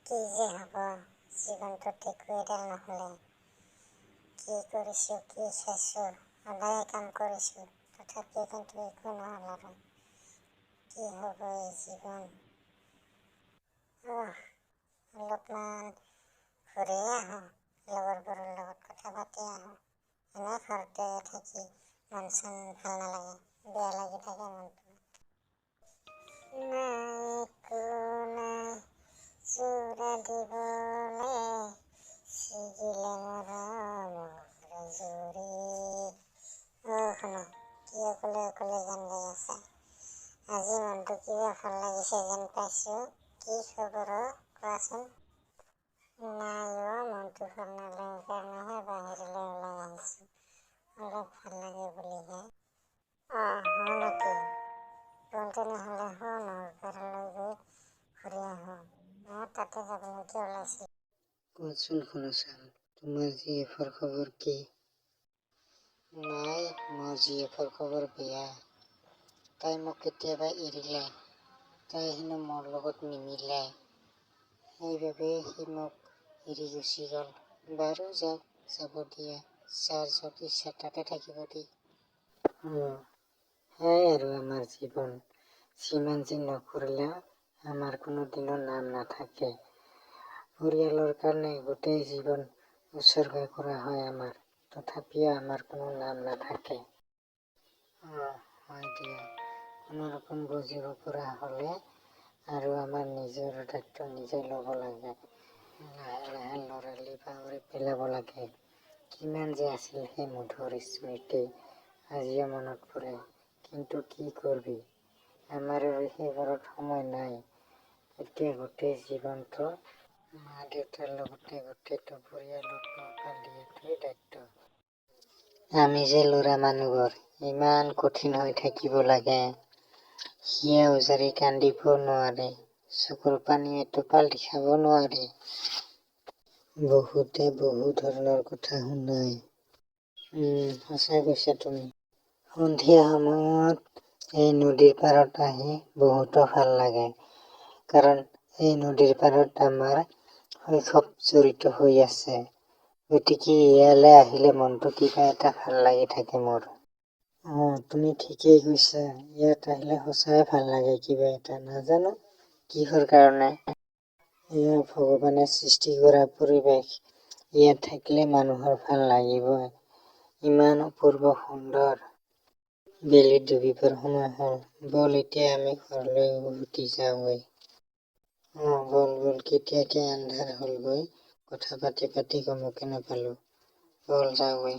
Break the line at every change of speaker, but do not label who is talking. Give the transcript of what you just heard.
কি যে হ'ব জীৱনটোত একো এডাল নহ'লে। কি কৰিছোঁ, কি খাইছোঁ, সদায়ে কাম কৰিছোঁ, তথাপিও কিন্তু একো নহ'ল আৰু। কি হ'ব এই জীৱন! অহ, অলপমান ঘূৰিয়ে আহোঁ, লগৰবোৰৰ লগত কথা পাতি আহোঁ। এনেই ঘৰতে থাকি মন চন ভাল নালাগে, বেয়া লাগি থাকে মনটো। নাই, একো নাই যোৰা দিবলে, ছিগিলে মৰমৰ জুৰি। অ' শুনা, কি অকলে অকলে গান গাই আছা? আজি মনটো কিবা ভাল লাগিছে যেন পাইছোঁ। কি খবৰ অ', কোৱাচোন? নাই অ', মনটো ভাল নালাগে কাৰণেহে বাহিৰলৈ ওলাই আহিছোঁ, অলপ ভাল লাগে বুলিহে। অঁ, হয় নেকি? ব'ল তেনেহ'লে সৌ নৈৰ পাৰলৈ গৈ ঘূৰি আহোঁ। ময়ো তাতে যাবলৈকে ওলাইছিলোঁ।
কোৱাচোন শুনোচান, তোমাৰ জিএফৰ খবৰ কি? নাই, মোৰ জিএফৰ খবৰ বেয়া। তাই মোক কেতিয়াবাই এৰিলে। তাই হেনো মোৰ লগত নিমিলে। সেইবাবেই সি মোক এৰি গুচি গ'ল। বাৰু যাওক, যাব দিয়া। যাৰ য'ত ইচ্ছা তাতে থাকিব দি। অঁ, সেয়াই আৰু আমাৰ জীৱন। যিমান যি নকৰিলেও আমাৰ কোনো দিনো নাম নাথাকে। পৰিয়ালৰ কাৰণে গোটেই জীৱন উৎসৰ্গা কৰা হয় আমাৰ। তথাপিও আমাৰ কোনো নাম নাথাকে। অঁ, হয় দিয়া। কোনোৰকম বুজিব পৰা হ'লে আৰু আমাৰ নিজৰ দায়িত্ব নিজে ল'ব লাগে। লাহে লাহে ল'ৰালি পাহৰি পেলাব লাগে। কিমান যে আছিল সেই মধুৰ স্মৃতি, আজিও মনত পৰে। কিন্তু কি কৰিবি, আমাৰ আৰু সেইবোৰত সময় নাই। এতিয়া গোটেই জীৱনটো মা দেউতাৰ লগতে গোটেইটো পৰিয়ালৰ পোহপাল দিয়াটোৱেই দায়িত্ব। আমি যে ল'ৰা মানুহবোৰ ইমান কঠিন হৈ থাকিব লাগে। হিয়া উজাৰি কান্দিব নোৱাৰে, চকুৰ পানী এটোপাল দেখাব নোৱাৰে। বহুতে বহু ধৰণৰ কথা শুনায়। সঁচাই কৈছা তুমি। সন্ধিয়া সময়ত এই নদীৰ পাৰত আহি বহুতো ভাল লাগে। কাৰণ এই নদীৰ পাৰত আমাৰ শৈশৱ জড়িত হৈ আছে। গতিকে ইয়ালৈ আহিলে মনটো কিবা এটা ভাল লাগি থাকে মোৰ। অঁ, তুমি ঠিকেই কৈছা। ইয়াত আহিলে সঁচাই ভাল লাগে কিবা এটা, নাজানো কিহৰ কাৰণে। এয়া ভগৱানে সৃষ্টি কৰা পৰিৱেশ। ইয়াত থাকিলে মানুহৰ ভাল লাগিবই। ইমান অপূৰ্ব সুন্দৰ। বেলি ডুবিবৰ সময় হ'ল। ব'ল এতিয়া আমি ঘৰলৈ উভতি যাওঁগৈ। অঁ, ব'ল ব'ল, কেতিয়াকে আন্ধাৰ হ'লগৈ কথা পাতি পাতি গমকে নাপালোঁ। ব'ল যাওঁগৈ।